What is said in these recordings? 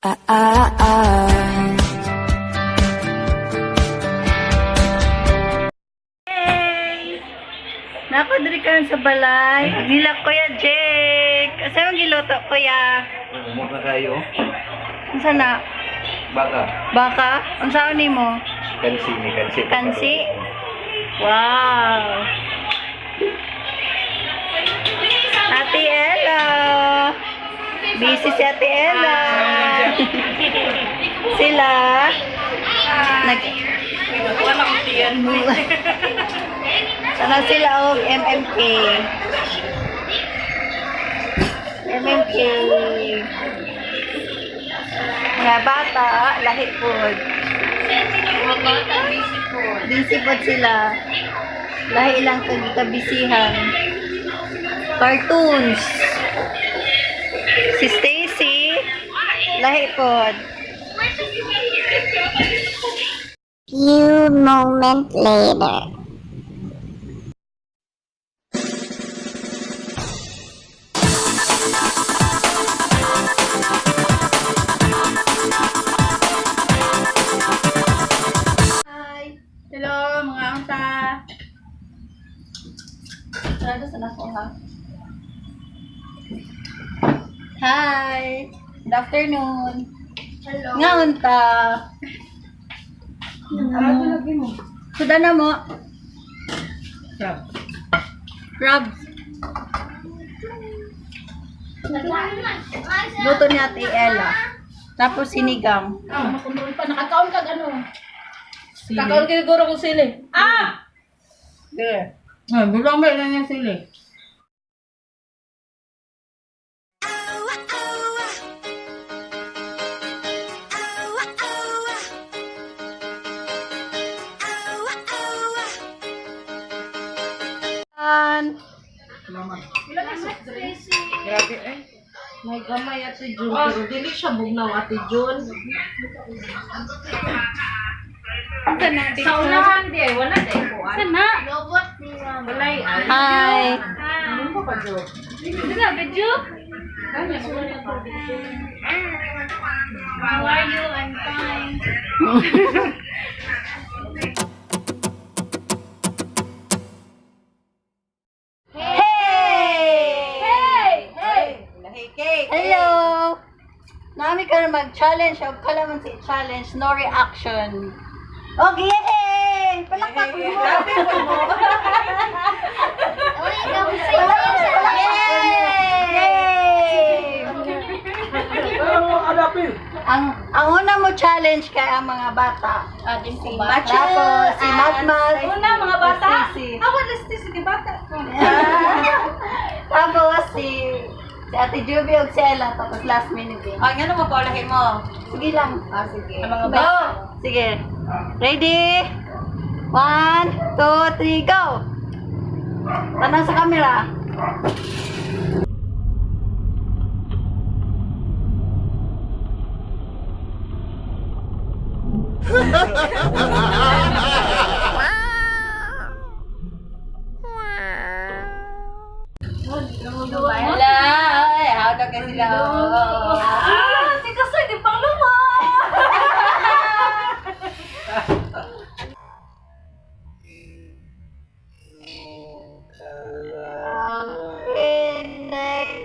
Ah, ah, ah. Hey! Napadri ka sa balay. Nila Kuya Jake. Asa yung giluto, Kuya? Umot na kayo. Unsa na? Baka. Baka? Unsa ni mo? Kansi ni kansi. Kansi? Wow! Ate Ella! Busy si Ate Ella! Sila! Nag... Sana sila og MMK. MMK. Mga bata, lahi pod. Busy pod sila. Lahi lang kagkabisihan. Cartoons. Si Stacy, lahi pod. Few moments later. Hi. Hello, mga unta. Sarado sa nako ha. Hi. Good afternoon. Hello. Nga unta. Suda na mo. Crab. Crabs. Luto ni Ate Ella. Tapos sinigang. Ah, makontrol pa. Nakakaon kag ano. Kakaon kay siguro kung sili. Ah! There. Ah, bilang ba lang yung sili? An. Grabe eh. May gamay Ate Jun, pero dili siya bugnaw Ate Jun. Sa unahan di ay wala di ay kuan. Sana. Walay ay. Hi. Ano ba ka Jun? Dili video. How are you? I'm fine. Hey! Hey! Hey! Hello! Nami ka na mag-challenge o kalamansi challenge, no reaction. Okay! Yay! Palakpak mo! Yay! Ang una mo challenge kay ang mga bata. Si Tapos si Matmat. Una mga bata. Si Ah, wala si si bata. Tapos si si Ate Juby ug si Ella tapos last minute din. Ay, nga naman paulahin mo. Sige lang. Ah, sige. Ang mga Go! bata. Sige. Ready? 1, 2, 3, go! Tanaw sa camera. Wala! Ay, how daw kasi sila. Ah, si Kasoy di pang luma. Okay, next.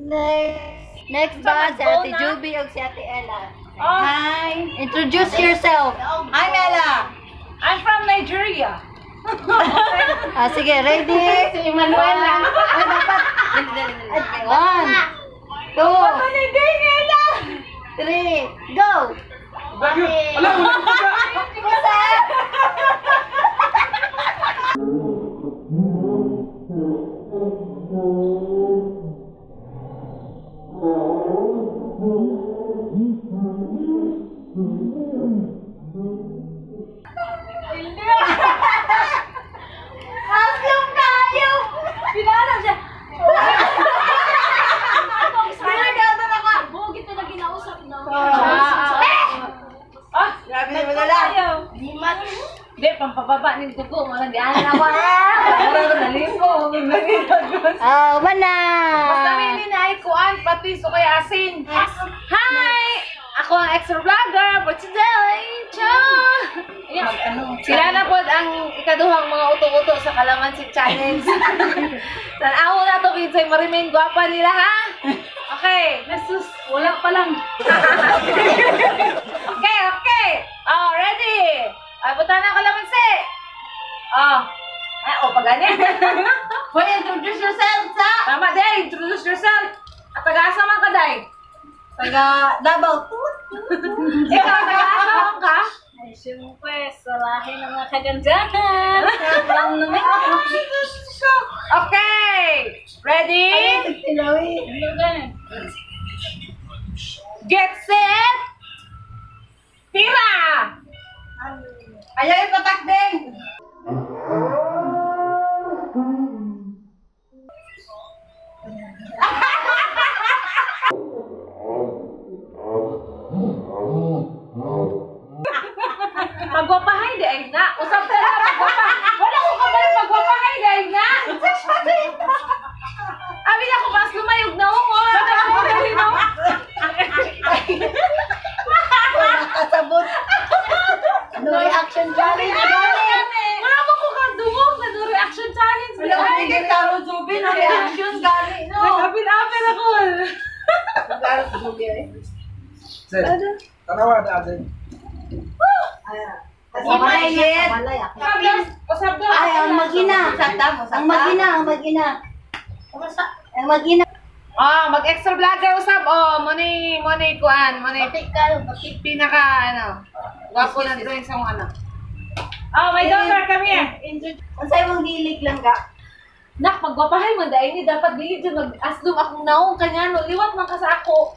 Next. Next ba si Ate Juby o si Ate Ella? Oh, Hi! Introduce yourself. I'm Ella! I'm from Nigeria. Ah, sige, ready? Si Emanuela. Ay, dapat. One, two, three, go! Alam mo na Kusa! Asyong tayo! Pinaalam siya. Bugit na ginausap no. Ah, Grabe naman na lang. tayo. Di, pampababa ni dugo. Mga di ana ako. Ah! Nalipo. Ah, wala! Basta may na ay kuan, patis o kaya asin. Hi! today. Ciao! Sila na po ang ikaduhang mga uto-uto sa Kalamansi Challenge. Tanaw na to, kinsay marimin gwapa nila, ha? Okay. Jesus, wala pa lang. Okay. Oh, ready? Ay, punta na ang kalamansi. Oh. Ay, oh, pag ganyan. Hoy, introduce yourself sa Tama, day. Introduce yourself. At taga-asa man ka, day. taga Davao. Ikaw, taga-asa man ka? Ay, siyempre, sa lahi ng mga kagandahan. Lang naman. Okay. Ready? Get set. Tira! Ayaw ipatakding. Magwapahay di ay na. Usap ta na, magwapa. Wala ko kabalo, magwapahay di ay na. Abi na ko mas lumayog na ako. Wala kasabot. No reaction challenge. Wala mo ko kadungog na no reaction challenge. Wala ko bigay taro Juby, no reaction gani, no. Nagapil-apil ako. Tanawa na atin. Malayet. Usap daw. Ay, ang mag-ina. Ang mag-ina, ang mag-ina. Ang mag-ina. Ah, mag-extra vlogger usap. Oh, money, money kuan, money. Pinaka ano. Gwapo na drawing sa mong anak. Oh, my daughter, come here. Ang sa'yo mong gilig lang ka. Nak, magwapahay man dahil ni dapat dili dyan mag-aslum akong naong kanya no. Liwat man ka sa ako.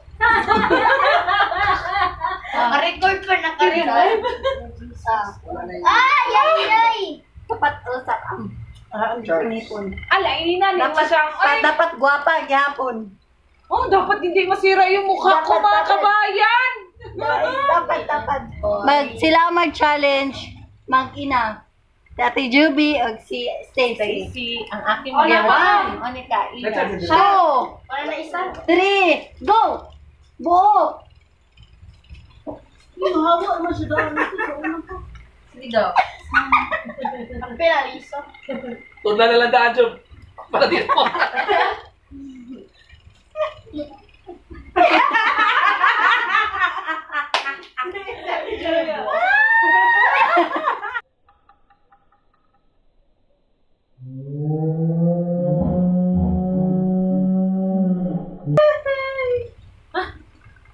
Naka-record pa, naka-record. Ay, ay, ay! Dapat usap ang ngipon. Ala, ina ni Dapat, siya. Ay, dapat gwapa gyapon. oh, dapat hindi masira yung mukha ko, Dapat, mga dapat. kabayan. Dapat, dapat. Mag, sila ang mag-challenge, mag-ina. Si Ate Juby o si Stacy. Si ang aking Oh, mga naman. Monica, Ina. Two, three, go! Buo! Sige daw. Tudla na lang daan, Job. Para dito.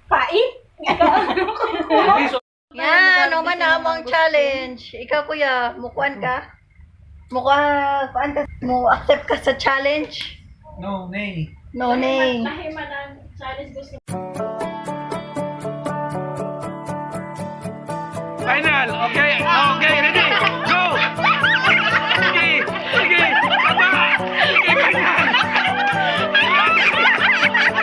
Pait? Yan, ano man na among challenge. Ikaw kuya, mukuan ka? Mukha, kuan ka? Mo accept ka sa challenge? No, nay. No, nay. Mahimanan challenge gusto